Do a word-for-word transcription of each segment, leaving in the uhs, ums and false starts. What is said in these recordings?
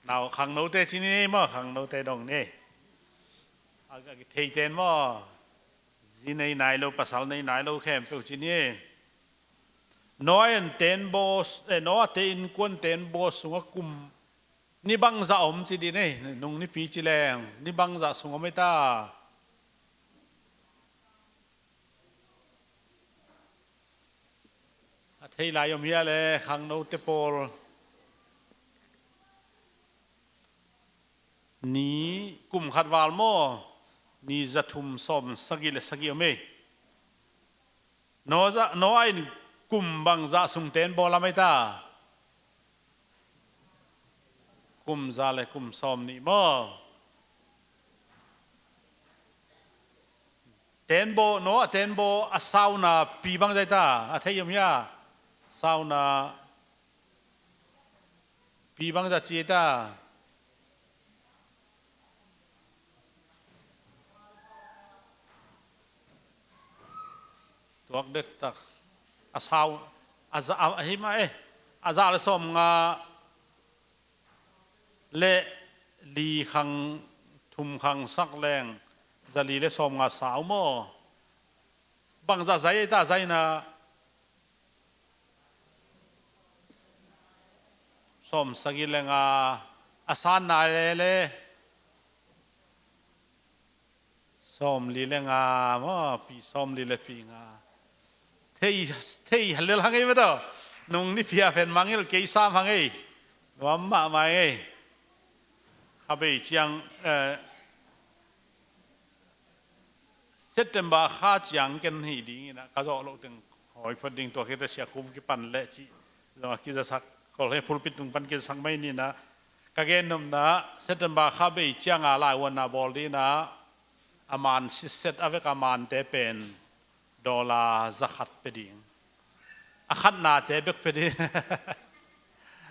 Tau khangnote ci ni maw, khangnote dong ni. A, a kitheite in maw, zi nei nai lo, pasal nei nai lo khempeuh ci ni. Noah in tenbaw, eh, Noah te innkuan tenbaw sungah kum ni bangzah om ci dih ni, nung nipi ci leng ni bangzah sung om ei ta. A thei lai om hia le, khangnote pawl? Ni kum khat val maw, ni za thum sawm sagih le sagih om ei. Noah, Noah in kum bangzah sung tenbaw lam ei ta? Kum za le kum sawm nih maw? Tenbaw, Noah tenbaw a sauna pi bangzah ei ta? A thei om hia? Sauna pi bangzah ci ei ta? Tuak dektak. A sau, a za, a, a hi mah e. A za le sawmnga le li khang, thum khang sak leng za li le sawmnga sau maw? Bangzah zai ei ta, zaina? Sawm sagih le nga. A sanna le le sawm li le nga maw, pi sawm li le pi nga. Thei, thei halel hang ei maw taw. Nung nipi a pen mangngilh kei sam hang ei. Nuam mahmah ei. Kha bei ciang, eh, September kha ciang ken hih ding in a, ka zawh loh teng hawi phot ding, tua khit teh Sia Khum kipan leh cih zong a kizasak, Kawlhe pulpit tung pan kizasak mai ni in a, ka gennopna September kha bei ciang a laivuanna bawl ding in a, a man sitset a vek a mante pen dollar za khat pia ding. A khatnate bek pia ding.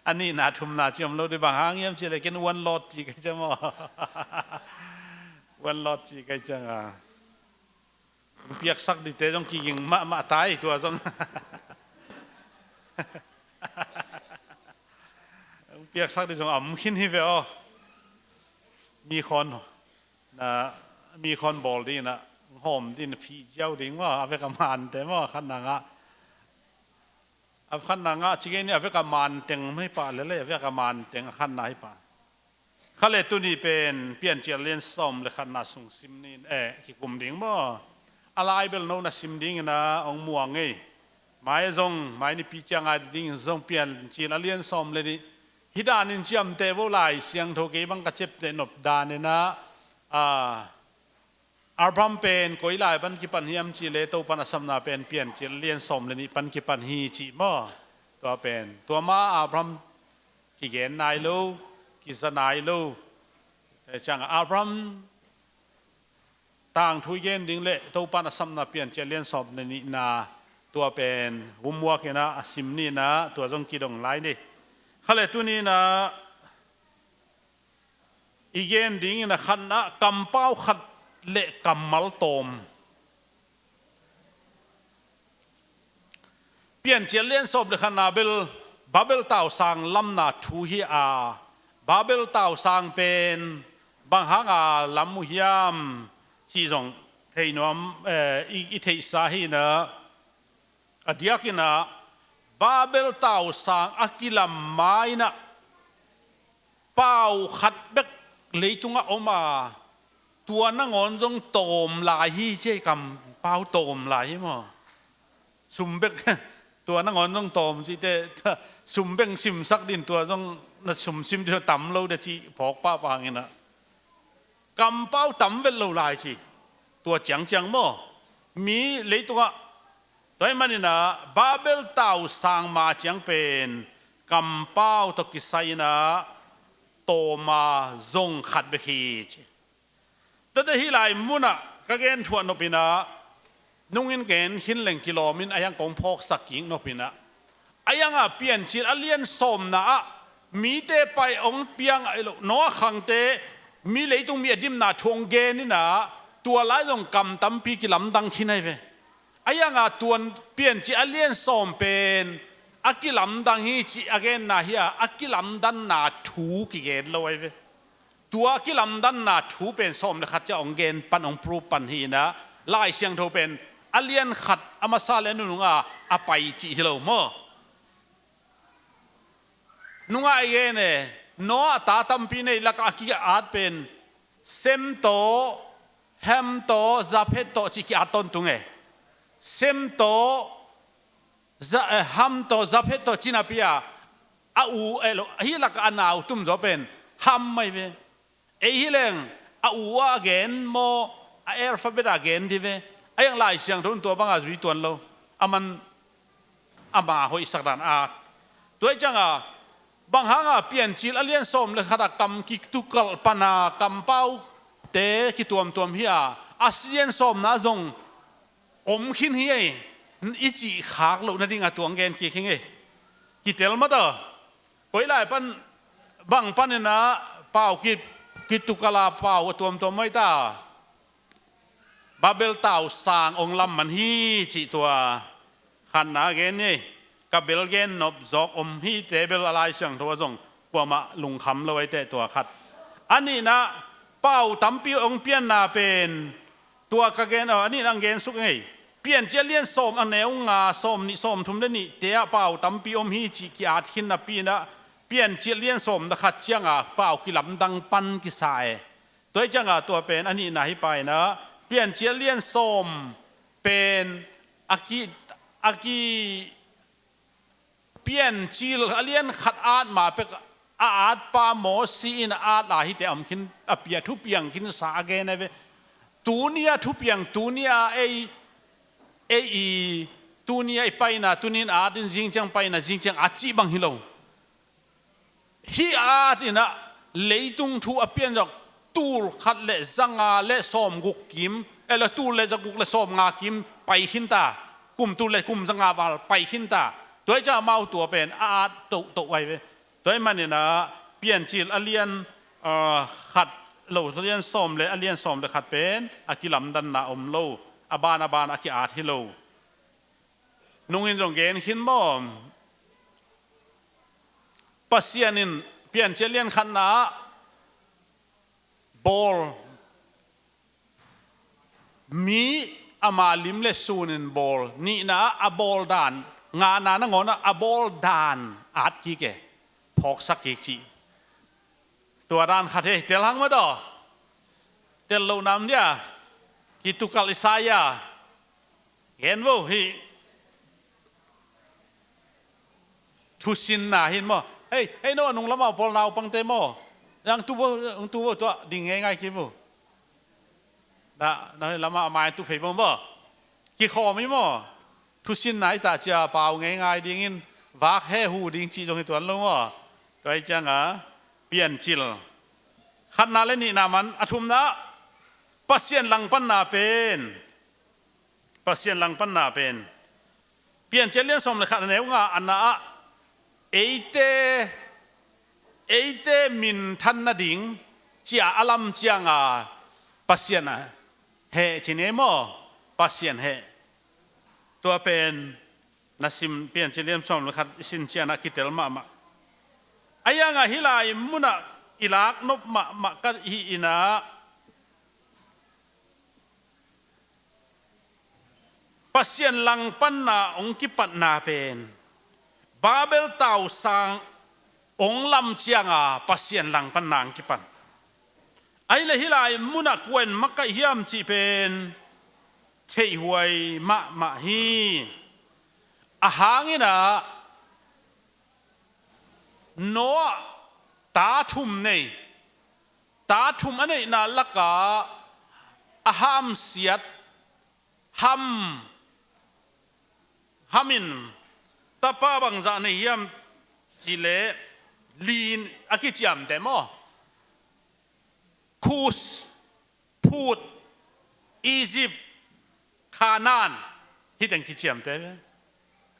A nihna thumna ci om lo ding, bang hang hiam cih leh ken one lot ci ka hih ciang maw. One lot ci ka hih ciang a, piaksak dingte zong kiging mahmah tai tua zong. Piaksak ding zong a om khin hi ve aw. Mi khawn na, mi khawn bawl ding in a, hawm ding in a, phih ziau ding maw, a vek a mante maw, khatna ngah. A khatna ngah ci kei ni, a vek a man teng hi pah lel ei, a vek a man teng a khatna hi pah. Kha le tuni pen Piancil lian sawm le khatna sung sim ni in, eh, kikum ding maw. A lai bel no na sim ding in a hong muang ei. Mai zong, mai nipi ciang a ding in zong Piancil a lian sawm le nih. Hih dan in ciamteh vo, Lai Siangtho kei bang ka ciapteh nop dan in a, a, Abraham pen koi lai pan kipan hiam cih leh Topan a sapna pen Piancil lian sawm le nih pan kipan hi cih maw. Tua pen, tua mah Abraham kigen nai lo, kiza nai lo. Eh, ciang Abraham tangthu i gen ding leh Topan a sapna Piancil lian sawm le nihna, tua pen homework in a, a sim ni in a, tua zong kidong lai ni. Kha le tuni in a, i gen ding in a, khatna, kampau khat le kammal tawm. Piancil lian sawm le khatna bel Babel tausang lamna thu hi a, Babel tausang pen bang hang a lam uh hiam cih zong thei nuam, eh, i, i theihsa hi in a, a diak in a, Babel tausang a kilam ma in a, pau khat bek leitungah om a, tua nangawn zong tawm lai hi ci ei, kampau tawm lai hi maw. Sum bek, tua nangawn zong tawm cih teh, sum bek simsak ding, tua zong na sum sim ding tam lo ding cih phawk pahpah hang in a. Kampau tam vet lo lai ci. Tua ciangciang maw. Mi leitungah, tua ahih manin a Babel tausang ma ciang pen kampau tawh kisai in a tawm a zong khat bek hi ci. Tua teh hih lai munah ka gen thuah nop in a, nungin gen khin leng kilawm in a, hiang kong phawksak kik nop in a. A hiang a Piancil a lian sawmna ah mite pai hong piang a hi lo, Noah khangte mi leitung mi a dimna thu hong gen in a, tua lai zong kam tampi kilamdang khin ahi ve. A hiang a tuan Piancil a lian sawm pen A kilamdang hi cih a genna hi a, a kilamdanna thu kigen lo ahi ve. Tua kilamdanna thu pen sawm le khat ciang hong gen pan, hong proof pan hi inah, Lai Siangtho pen a lian khat a masa le a nunung a a pai cih hi lo maw? Nungah i gen e, Noah ta tampi nei lakah a ki-at pen Sem tawh, Ham tawh, Japhet tawh cih ki-at tawntung e. Sem tawh, Za-, eh, Ham tawh, Japhet tawh cinapi a, a u, eh, lo, hih lakah a nau tumzaw pen Ham ahi ve. Ei hi leng a u a gen maw, a alphabet a gen di ve. A iang Lai Siangtho in tua banga zui tuan lo. A man ama hoihsak dan a. Tua hi cianga, bang hanga Piancil a lian sawm le khat a kam kitukalh pana kampaute kituamtuam hi a, a lian sawmna zong om khin hi ei, i cih khak loh nadinga tua hong gen kik hi ngei. Kitel mata. Koi lai pan, bang paninah pau ki, kitukala pau a tuamtuam mai ta. Babel tau sang ong lam man hi cih tua khatna gen hi. Ka bel gen nop zawk om hi te bel a Lai Siangtho a zong kuamah lungkham lo ahi teh tua khat. A nihna pau tampi ong pianna pen tua ka gen, a nihna ang gen suk ngei. Piancil lian sawm a neu nga, sawm nih, sawm thum le nih te ah pau tampi om hi cih ki-at khin napi inah Piancil lian sawm na khat cianga pau kilamdang pan kisa e. Tua hi cianga tua pen a nihna hi paina Piancil lian sawm pen a ki, a ki Piancil a lian khat at ma pek a at pa Mosi in a at la hi te om khin a pia thupiang khin sa a gen a ve. Tunia thupiang tunia ei, ei i tunia i paina tunin at in zingciang paina zingciang at cih bang hi lo. Hih at inah leitung thu a pianzawk tul khat le zanga le sawmguk kim, eh, le tul le zaguk le sawmnga kim pai khinta, kum tul le kum zanga val pai khinta. Tua hi ciah amau tua pen a at tohtoh ahi ve. Tua hi maninah Piancil a lian, ah, khat lo, a lian sawm le a lian sawm le khat pen a kilamdanna om lo, a ban a ban a ki-at hi lo. Nungin zong gen khin maw? Pasian in Piancil lian khatna ah bawl, mi ama lim le sunin bawl, nihna ah a bawl dan, ngana nangawn ah a bawl dan at kik e, phawksak kik cih. Tua dan khat hi, tel hang mataw. Tel loh nam dia, kitukalh Isaiah. Gen vo hi. Thusinna hin maw. Hei, hei no, a nung lama pawl naupangte maw. Nang tu vo, nang tu vo, tua ding ngeingai ki vo. Da, na lama a mai tu phei bom vo. Kikhawm hi maw. Thusinna i tah cia pau ngeingai dingin vak he hu ding cih zong hi tuan lo maw. Tua hi cianga Piancil khatna le nihna man, a thumna Pasian langpanna pen. Pasian langpanna pen. Piancil lian sawm le khat a neu nga a na ah eite, eite minthan nading cia a lam cianga Pasian a heh ci ne maw? Pasian heh. Tua pen na sim Piancil lian sawm le khat i sin cianah kitel mahmah. A ianga hih lai munah i lak nop mahmah ka hih inah Pasian langpanna hong kipatna pen Babel tausang hong lam cianga Pasian langpanna hong kipan. Ahih leh hih lai munah kua in makaih hiam cih pen theihhuai mahmah hi. A hanginah Noah ta thum nei, ta thum a neihna lakah a hamsiat, Ham, Ham in tapa bangzah nei hiam cihleh li in a kiciamteh maw? Kush, Put, Egypt, Canaan, hih teng kiciamteh ve.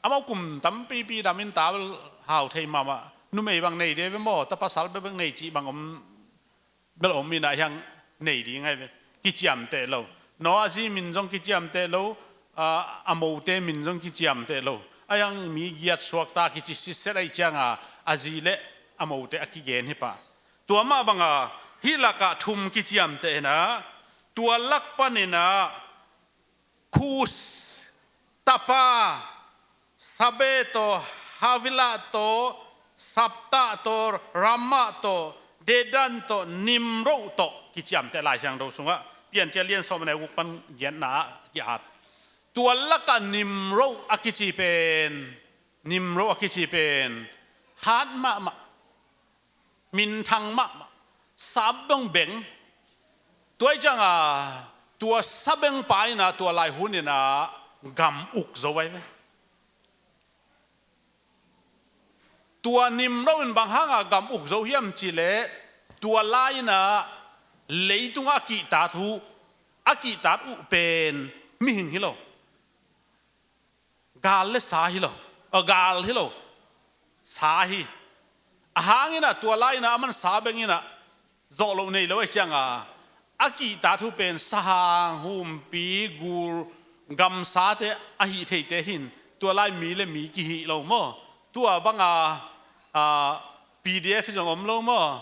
Amau kum tampipi damin ta bel hau thei mahmah, numei bang nei de ve maw, ta pasal bek bek nei cih bang om bel om inah hiang nei ding ahi ve. Kiciamteh lo. Noah zi min zong kiciamteh lo, a, a mote min zong kiciamteh lo. A yang mi giat suakta kici sitset ahih cianga a zi le a mote a kigen hi pah. Tua mah banga hih lakah thum kiciamteh inah, tua lak paninah Kush, Tapa, Sabe tawh, Havilah tawh, Sabta tawh, Rama tawh, Dedan tawh, Nimro tawh kiciamteh Lai Siangtho sungah Piancil lian sawm a neu guk pan giatna ah ki-at. Tua lakah Nimro a kici pen, Nimro a kici pen hat mahmah, minthang mahmah, sap bengbeng. Tua ahih cianga tua sabengpa inah tua lai huninah gam uk zo ahi ve. Tua Nimro in bang hanga gam uk zo hiam cihleh, tua lai inah leitungah a kihtat uh, a kihtat uh pen mihing hi lo. Gal le sa hi lo, a, gal hi lo, sa hi. A hanginah tua lai inah aman sa benginah zawh loh nei lo ahih cianga a kihtat uh pen sahang, humpi, gul, gamsate ahih theite hin tua lai mi le mi kihih lo maw? Tua banga, a, P D F zong om lo maw?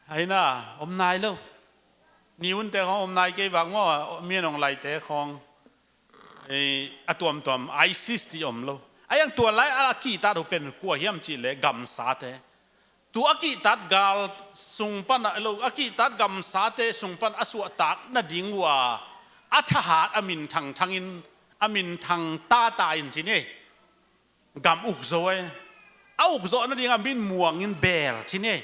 Aina, om nai lo. Ni unte khawng om nai kei vak maw, mi nong laite khawng. Ei, a tuamtuam ISIS ti om lo. A yang tua lai a kihtat uh pen kua hiam cihleh gamsate. Tua a kihtat gal sung pan a lo, a kihtat gamsate sung pan a suahtak nading uh a, a thahat a minthang thangin, a minthang tata in ci ni. Gam uk zo e. A uk zawh nadinga min muangin beel ci ni.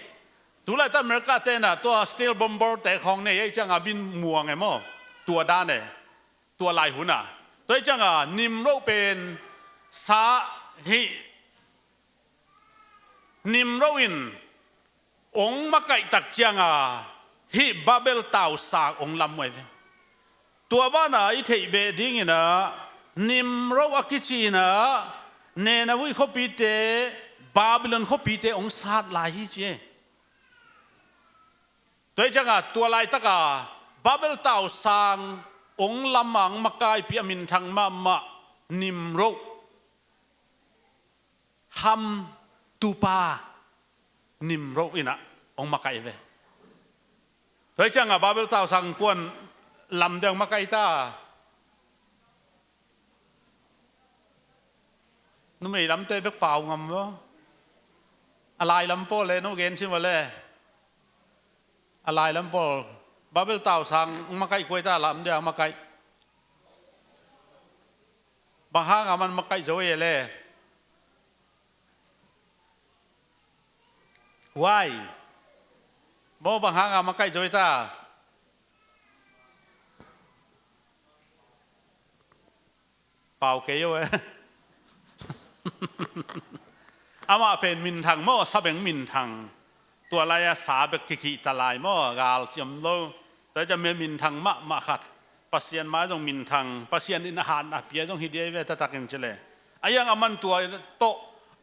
Tulaitak America tenah tua steel bomber te khawng nei ei cianga min muang e maw? Tua dan e. Tua lai huna. Tua ei cianga Nimro pen sa hih Nimro in ong makaih tak cianga hih Babel tausang ong lam uh ahi ve. Tua bana i theih beh dinginah Nimro a kici inah Nineveh khuapite, Babylon khuapite ong sat lai hi ci e. Tua hi cianga tua laitaka Babel tausang ong lamang makaipi a minthang mahmah Nimro, Ham tupa Nimro inah ong makaih ve. Tua hi cianga Babel tausang kuan lam deuh makaih ta? Numei lamte bek pau ngam lo. A lai lam pawl le no gen cin vale. A lai lam pawl Babel tausang makaih kuai ta, lam dia makaih. Bang hanga man makaih zo e le. Why? Maw, bang hanga makaih zo e ta? Pau kei o e. Amah pen minthang maw, sabeng minthang. Tua lai-a sa bek kikihta lai maw, gal ciam lo. Tua ciam minthang mahmah khat. Pasian mai zong minthang, Pasian in a hatna pia zong hi diai ve taktakin ci le. A yang a man tua tawh,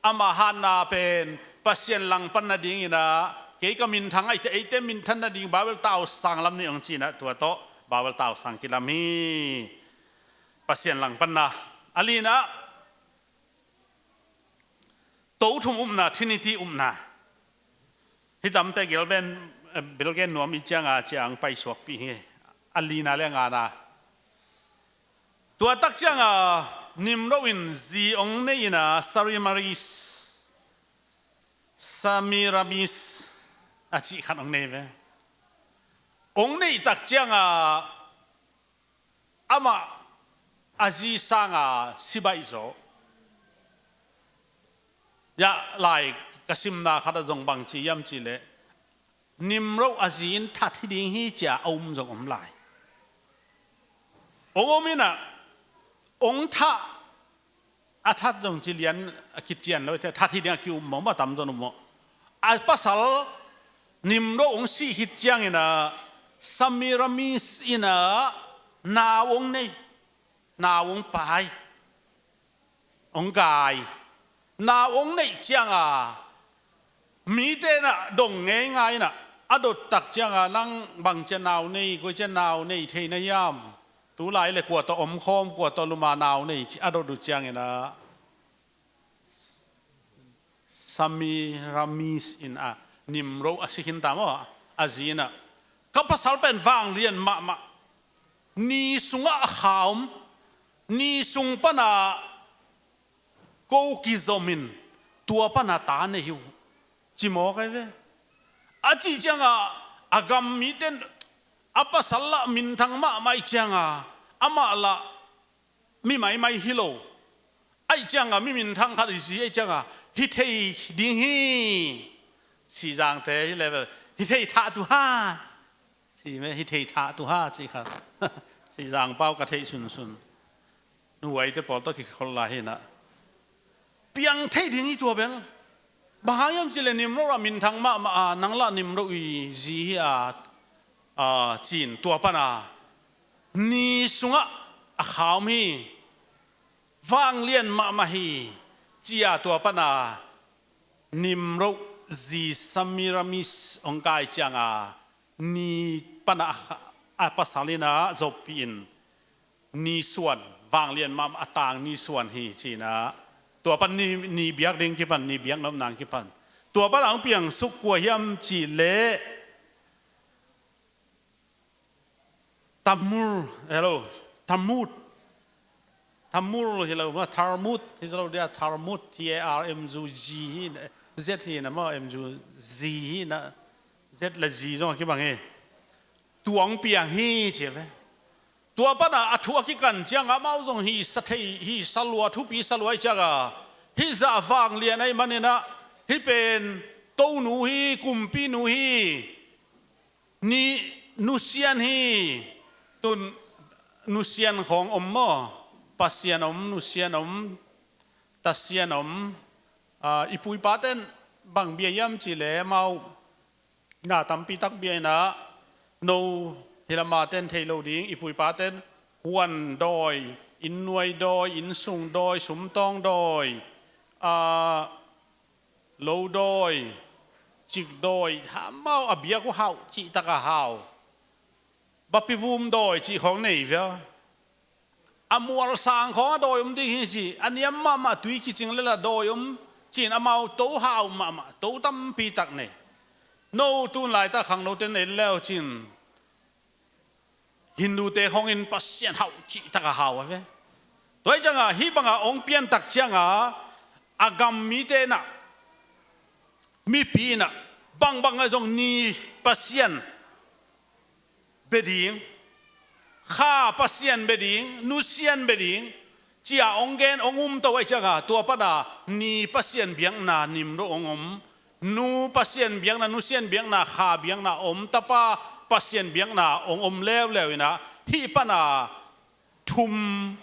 ama hatna pen Pasian langpan nadinginah, kei ka minthang a, eite, eite minthang nading Babel tausang lam ni ong cinah tua tawh Babel tausang kilam hi. Pasian langpanna. A lina, to thum upna, Trinity upna. Hih tamte gelben, eh, belgen nuam i cianga ciang paisuakpih hi. A lina le a ngana. Tua tak cianga Nimro in zi ong nei ina Sarimaris, Samiramis a cih khat ong nei ve. Ong neih tak cianga amah a zi sanga sibaih zaw. Yah, lai ka simna khat a zong bang ci hiam cih leh, Nimro a zi in that hi ding hi cia a um zong om lai. Ong om inah, ong thah, a that zong ci lian a kician lo, that hi ding a ki-um maw, a tamzaw um maw. A pasal Nimro ong sih khit cianginah Samiramis inah nau ong nei, nau ong pai, ong gai. Nau ong neih cianga mite inah dong ngeingai inah, a dot tak cianga nang bang cia nau nei, koi cia nau nei thei na hiam? Tulai le kua tawh omkhawm, kua tawh luma nau nei ci a dot uh cianginah Samiramis in a, Nimrod a si khin ta maw, a zi in a, ka pasal pen vanglian mahmah, ni sungah a kha om, ni sung pana ko kizom in, tua pana ta nei hi uh, ci mawk ai ve. A cih ciangah a gam mite in a pasal lah minthang mahmah ih ciangah, amah lah mi maimai hi lo. Aih ciangah mi minthang khat hi zi aih ciangah, hi thei ding hi. Sihzangte hi level, hi thei thah tu ha. Ci me, hi thei thah tu ha, ci kha. Sihzang pau ka theih sunsun. Nuaite pawl tawh kikhol lai hi na. Piang thei ding hi tua bel. Bang hang hiam cih leh Nimrod ah minthang mahmah a, nang lah Nimrod i zi hi a, a, ci-in tua pana ni sungah a kha om hi. Vanglian mahmah hi, ci-a tua pana Nimrod zi Samiramis hong kai ciangah, ni pana a, a pasal in a zoppih in, ni suan, vanglian mahmah a tang ni suan hi ci-in a, tua pan ni, ni biak ding kipan, ni biak nop nang kipan. Tua pana hong piang suk kua hiam cih leh, Tamur, hello, Tamut. Tamur hi lo, ma Tarmut hi lo dia, Tarmut, T A R M U G hi na, Z hi na, ma M U Z hi na, Z le Z zong a kibang hi. Tua hong piang hi ci ve. Tua pana a thu a kikan ciangah amau zong hi sa thei, hi sa lua, thupi sa lua ih ciangah, hi zah vanglian ahih manin a, hi pen tonu hi, kumpinu hi. Ni nusian hi, tun nusian khawng om maw? Pasian om, nusian om, tasian om. Ah, i pu i pate'n bang bia hiam cih leh amau na tampi tak bia in a, no hi lama te'n thei lo ding, i pu i pate'n huan dawi, inn nuai dawi, inn sung dawi, sumtawng dawi, ah, lo dawi, cik dawi, amau a biak uh hau, cihtak a hau. Bapivum dawi cih khawng nei via. A mual sang khawng a dawi om ding hi ci, a niam mahmah tui kicing lel a dawi om, ci-in amau to hau mahmah, to tampi tak nei. No tun laitak khangnote nei leu cin. Hindute khawngin Pasian hau cihtak a hau a ve. Tua hi ciangah, hih bangah hong piantak ciangah, a gam mite in a, mipi in a, bangbang ah zong ni Pasian bia ding, kha Pasian bia ding, nusian bia ding, ci-a hong gen, hong umto ahih ciangah, tua pana ni Pasian biakna Nimrod hong om, nu Pasian biakna, nusian biakna, kha biakna om, tapa Pasian biakna hong om leuleu in a, hih pana thum,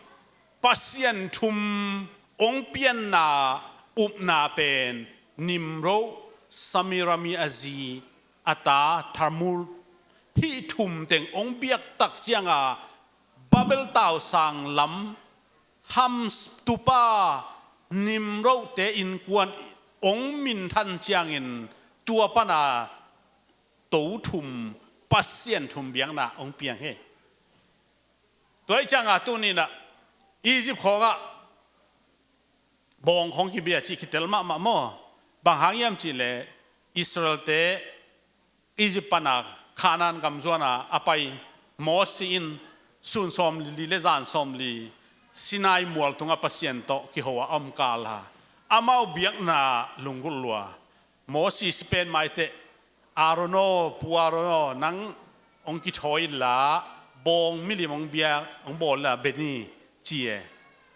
Pasian thum hong pianna upna pen Nimrod, Samirami a zi, a ta Tarmut, hih thum teng hong biaktak ciangah Babel tausang lam Ham tupa Nimrod-te innkuan hong minthan ciangin tua pana to thum, Pasian thum biakna hong piang hi. Tua hi ciangah tuni-in ah Egypt khawngah bawng khawng kibia cih kitel mahmah maw? Bang hang hiam cih leh Israel-te Egypt pana Canaan gam zuana a pai Mosi in sun sawmli le zan sawmli Sinai mual tungah Pasian tawh kiho a om kal a, amau biakna lunggulh lua. Mosi sipen maiteh, Aaron aw, Pu Aaron aw, nang hong kithawi inla, bawng milim hong bia, hong bawl inla, bia ni, ci e.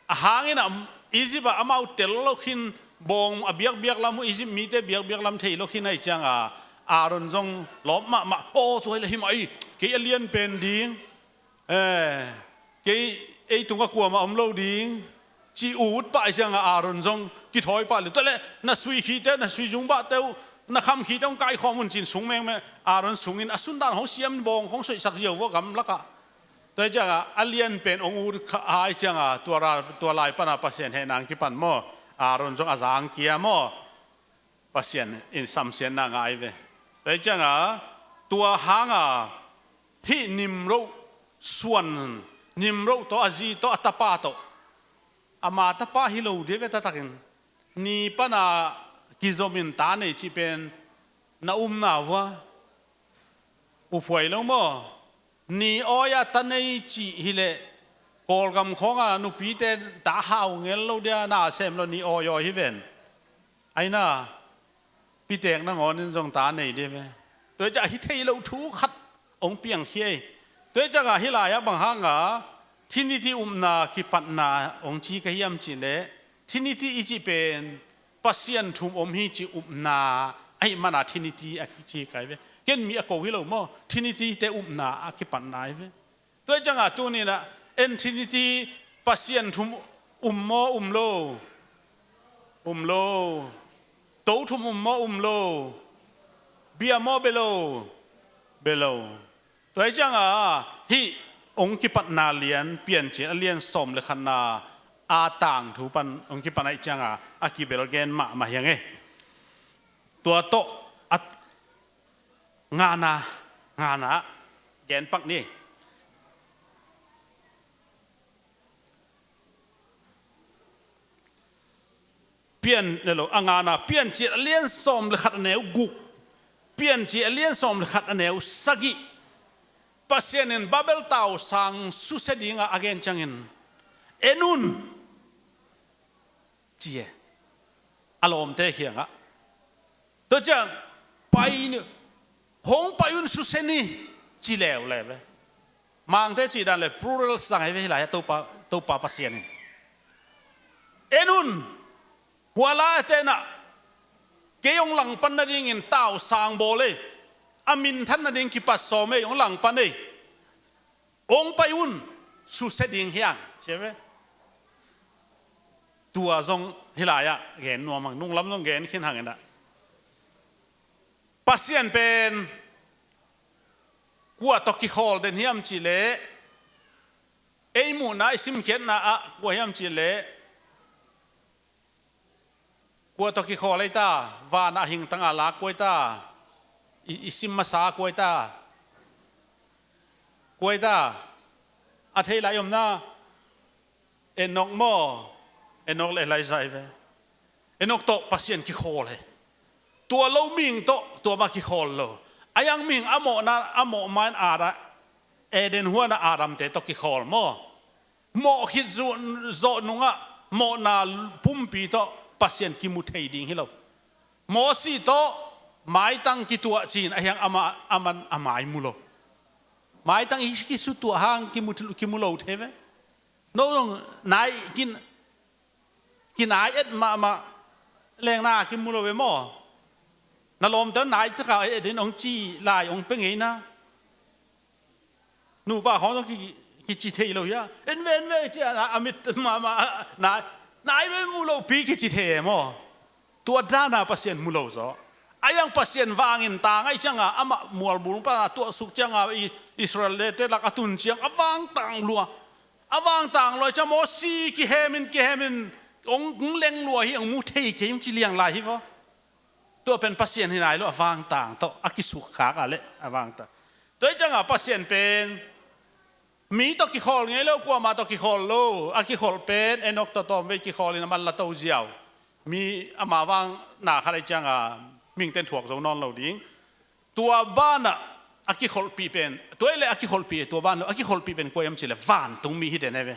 A hangin ah Egypt ah amau tel lo khin, bawng a biakbiak lam uh, Egypt mite biakbiak lam thei lo khin ahih ciangah Aaron zong lawp mahmah, aw, tua hi leh hi mah ei, kei a lian pen ding, eh, kei ei tungah kuamah om lo ding, ci ut pah ahih ciangah Aaron zong kithawi pah leh, tua leh na sui khite uh, na sui zungbahte uh, na kham khite uh hong kaikhawm un ci-in sung mengmeng, Aaron sungin a sundan hong siam, bawng hong soihsak ziau vua gamlakah. Tua hi ciangah a lian pen hong ut kha ahih ciangah tua ra, tua lai pana Pasian hehna hong kipan maw? Aaron zong a zang kia maw? Pasian in samsiatna ngah hi ve. Tua hi ciangah tua hangah hih Nimrod suan, Nimrod tawh a zi tawh a tapa tawh, ama tapa hi lo ding ve, taktakin ni pana kizomin ta nei cih pen na umna vua uphuai lo maw? Ni awi-a ta nei cih hileh Kawlgam khawnga nupite ta hau ngel lo dia, na sem lo ni awi awi hi ven. Aina pitek nangawnin zong ta nei dia ve. Tua hi ciang hi thei lo thu khat hong piangkhia ei. Tua hi cianga hih lai-ah bang hanga Trinity upna kipatna hong ci ka hiam cihleh, Trinity i cih pen Pasian thum om hi cih upna ahih mana Trinity a kici kai ve. Ken mi a ko hi lo maw, Trinity te upna a kipatna hi ve. Tua hi cianga tuninah en Trinity Pasian thum um maw um lo? Um lo. To thum um maw um lo? Bia maw bia lo? Bia lo. Tua hi cianga hih hong kipatna lian Piancil a lian sawm le khatna a tangthu pan hong kipan ahih cianga a kibelgen mahmah hiang e. Tua tawh a ngana, ngana gen pak ni. Pian, le lo, a ngana, Piancil a lian sawm le khat a neu guk, Piancil a lian sawm le khat a neu sagih. Pasian in Babel tausang susia dinga a gen ciangin, en un, ci e, a lawmte kiangah. Tua ciang pai ni, hong pai un, susia ni, ci leuleu ve. Mangte cih dan le plural sang hi ve hih lai-ah Topa, Topa Pasian in. En un, hua lai-ah tenah kei hong langpan nadingin tausang bawl ei, a minthan nading kipat sawm ei, hong langpan ei. Hong pai un, susia ding hiang, ci ve. Tua zong hih lai-ah gen nuam hang, nunglam zong gen khin hang inah. Pasian pen kua tawh kikhawl den hiam cihleh, ei muhna, i simkhiatna ah kua hiam cihleh, kua tawh kikhawl ei ta, vanah hingtanga lak kua ei ta, i, i sim masa kua ei ta, kua ei ta, a thei lai omna, Enok maw, Enok le Elijah hi ve. Enok tawh Pasian kikhawl hi. Tua lo mihing tawh tua mah kikhawl lo. A iang mihing a mawhna, a mawh main Adam, Eden huana Adamte tawh kikhawl maw? Mawh khit zu-, zawh nungah mawhna pumpi tawh Pasian kimu thei ding hi lo. Mosi tawh maitang kituah cin a hiang amah, aman a mai mu lo. Maitang i kisutuah hang kimu, kimu lo thei ve. No zong nai kin, kinai et mahmah lengna kimu lo ve maw? Na lawmte nai taka et in hong ci lai hong pe ngeina. Nupa khawng zong ki, kici thei lo hia? En ve, en ve, ci a, a mit mahmah, nai, nai ve mu lo pi kici thei e maw? Tua dana Pasian mu lo zaw. A iang Pasian vangin tang ahih cianga amah mualbul pana tuahsuk cianga i, Israel-te lak a tun ciang a vangtang lua. A vangtang lua ciang Mosi kihemin, kihemin hong, hong leng lua hi, hong mu thei kei hong ci liang lai hi vaw. Tua pen Pasian hi nai lo, a vangtang tawh a kisukkhak a leh a vangtang. Tua hi cianga Pasian pen mi tawh kikhawl ngei lo, kuamah tawh kikhawl lo. A kikholh pen Enok tawh tawmvei kikhawlin a man la to ziau. Mi ama vang na khat ahih cianga mihingte'n thuak zo nawn lo ding. Tua banah a kikholhpih pen, tua hi leh a kikholhpih, tua ban lo, a kikholhpih pen kua hiam cihleh vantungmi hi den e ve.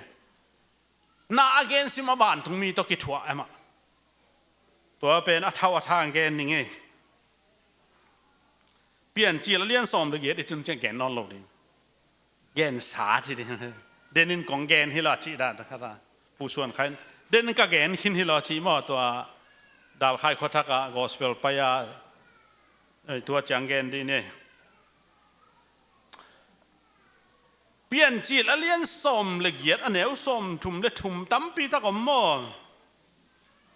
Na a gensim a vantungmi tawh kithuah e mah. Tua pen a thau a thang gen ning ei. Piancil a lian sawm le giat i tun ciang gen nawn lo ding. Gensa ci ding. Denin kong gen hi lo a cih dan khat a. Pu Suan Khai in. Denin ka gen khin hi lo a cih maw, tua Dalkhai khuathak a gospel pai a. Ei, tua ciang gen dih ni. Piancil a lian sawm le giat a neu sawmthum le thum tampi tak om maw?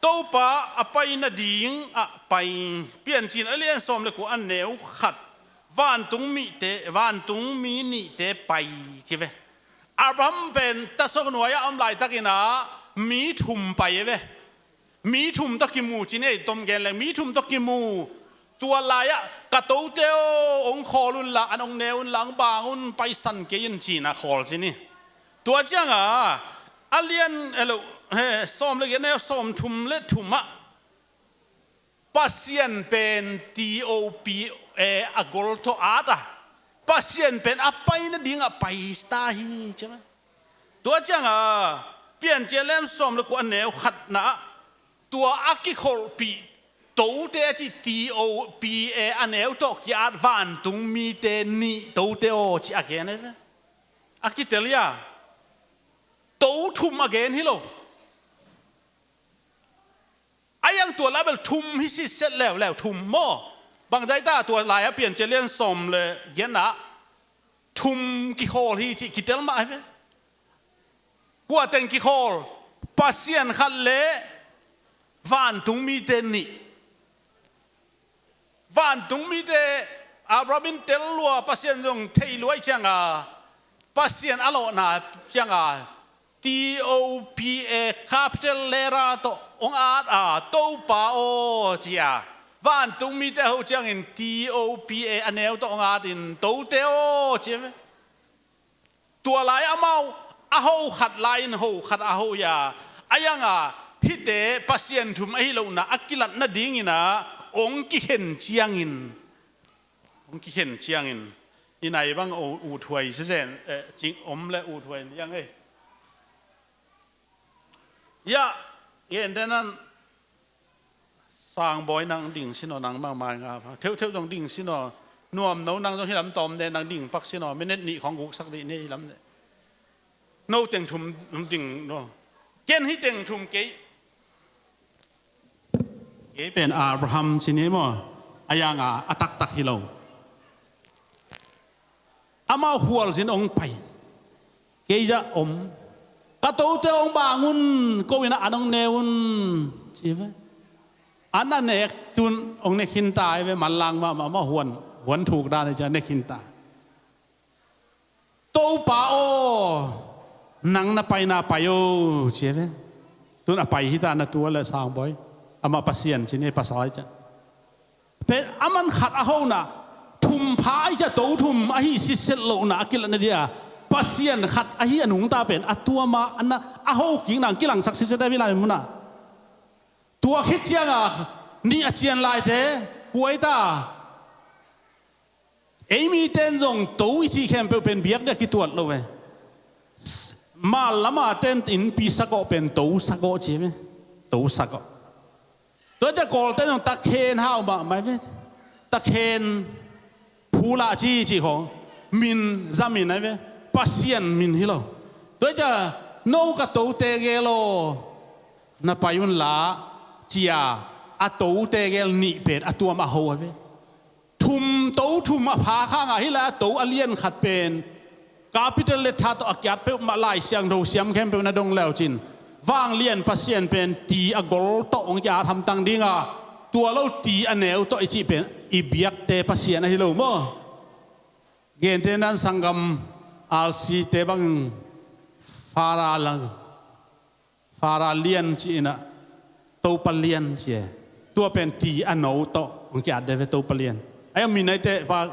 Topa a pai nading ah pai. Piancil a lian sawm le kua a neu khat. Vantung mite, vantung mi nihte pai ci ve. Abraham pen tasok nuai-ah a om laitakin ah mi thum pai ve. Mi thum tawh kimu ci ni ei, tom gen leng mi thum tawh kimu. Tua lai-ah ka tote aw, hong khawl unla, an hong ne unla, hong bang un, paisan kei in ci-in a khawl ci ni. Tua cianga a lian, eh, lo, he, sawm le giat a neu sawmthum le thum ah Pasian pen T O P A a gol tawh at a, Pasian pen a pai nadingah pai ta hi, ci ve. Tua ciangah Piancil lian sawm le kua a neu khatna ah tua a kikholhpih tote a cih T O P A a neu tawh ki-at vantung mite nih tote aw ci a gen hi ve. A kitel hi a, to thum a gen hi lo. A iang tua label thum hi sitset leuleu thum maw? Bangzah ta tua lai-ah Piancil lian sawm le giatna ah thum kikhawl hi cih kitel mah hi ve. Kua teng kikhawl? Pasian khat le vantung mite nih. Vantung mite Abraham in tel lua, Pasian zong thei lua ih cianga, Pasian a lawhna cianga T O P A capital letter tawh hong at a, Topa aw ci a. Vantung mite a hoh ciangin T O P A a neu tawh hong atin, Tote aw ci a ve. Tua lai amau a ho khat lai-in ho khat a ho hi a, a ianga hihte Pasian thum ahi lohna a kilat nadingin ah hong kikhen ciangin, hong kikhen ciangin i nai bang uthuai sisen, eh, cing om le uthuai ni ang ei. Ya, gentehnan Sangbawi, nang ding sin aw, nang mangmai nga. Theuhtheuh zong ding sin aw. Nuamno, nang zong hi lam tawm de, nang ding pak sin aw. Minute nih khong guksak dih ni hi lam de. No teng thum ding no. Ken hi teng thum kei. Kei pen Abraham ci ni maw? A ianga a taktak hi lo. Amau khualzin hong pai. Kei zah om. Ka tote hong bang un, ko in ah an hong ne un, ci ve. An a nek tun hong ne khin ta hi ve, manlang mahmah, amau huan, huan thuk dan hi ci a ne khin ta. Topa aw, nang na paina pai o, ci a ve. Tun a pai hi ta na, tua le Sangbawi. Amah Pasian ci ni, pasal hi ci a. Pen a man khat a hona, thum pha ahi ciah to thum ahi sitset lohna a kilatna dia, Pasian khat ahi a nungta pen a tuama a na a ho kikna kilangsak sitset a, vi lai munah. Tua khit cianga nih a cian laite, kuaita. Ei miten zong to i cih khempeuh pen biak dia kituat lo ve. Mal lama ten innpi sakawh pen to sakawh ci ve. To sakawh. Tua ciah Kawlte zong takhen hau mahmah ve. Takhen phula ci ci khong. Min zamin ai ve. Pasian min hi lo. Tua ciah no ka tote gel aw, na pai unla, cia a tote gel nih pen a tuam a ho ai ve. Thum, to thum a pha khanga hi la, to a lian khat pen capital letter tawh a kiat peuhmah Lai Siangtho siam khempeuh na dong leucin, vanglian Pasian pen ti a gol tawh hong kiat hamtang dinga, tua lo ti a neu tawh i cih pen i biakte Pasian ahi lo maw? Gentehnan sanggam R C te bang Fara lang Fara lian ci-in ah, Topa lian ci e. Tua pen ti a no tawh hong kiat de ve, Topa lian. Ai a min aite fa,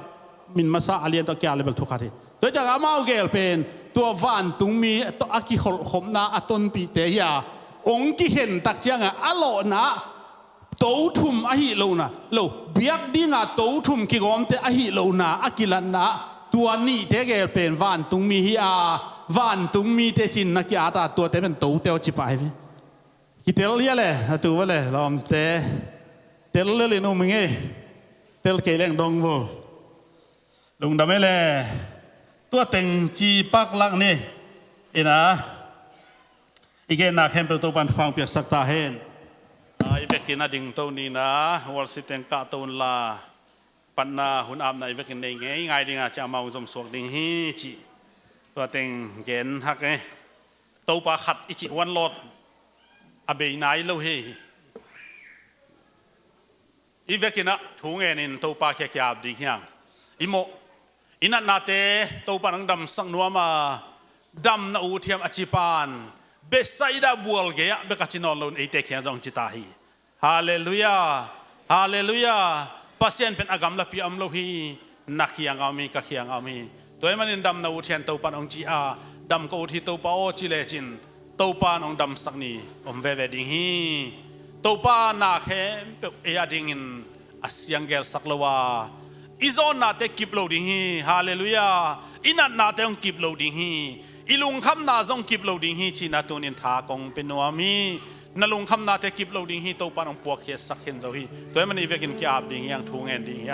min masa a lian tawh kiat le bel thukhat hi. Tua ciang amau gel pen tua vantungmi tawh a kikholhkhopna a tonpihte hi a, hong kikhen tak ciangah a lawhna ah to thum ahi lohna, lo, biak dinga to thum kigawmte ahi lohna a kilatna ah, tua nihte gel pen vantungmi hi a, vantungmite cin na ki-at a, tuate pen tote aw ci pah hi ve. Kitel hia le, a tu va le, lawmte. Tel lel in um ing ei. Tel kei leng dong vo. Lungdam e le. Tua teng ci pak lak ni. Ina. I genna khempeuh Topan thupha hong piaksak ta hen. A, i vekin a dingto ni na, worship teng kahto unla, patna hun apna i vekin nei ngei ngai dinga, ci amau zom suak ding hi ci. Tua teng gen hak e. Topa khat i cih huan lawt a bei nai lo hi. I vekin ah thu ngenin Topa kiakiap ding hiang. I mawh, i natnate Topa nang damsak nuam a, damna ut hiam a ci pan, Bethsaida bual gei-ah bek a ci nawn loin eite kiang zong ci ta hi. Halleluiah. Halleluiah. Pasian pen a gamlapi a om lo hi. Na kiangah om hi, ka kiangah om hi. Tua ahih manin damna ut hiam Topan hong ci a, dam ka ut hi Topa aw ci lecin, Topan hong damsak ni om veve ding hi. Topa na khempeuh ei a dingin a siang gelsak lo a, i zawnnate kip lo ding hi. Halleluiah. I natnate hong kip lo ding hi. I lungkhamna zong kip lo ding hi, cihna tunin tha kong pe nuam hi. Na lungkhamnate kip lo ding hi. Topa in hong puakkhiatsak khin zo hi. Tua ahih manin i vekin ki-ap ding hi hang, thu ngen ding hi hang.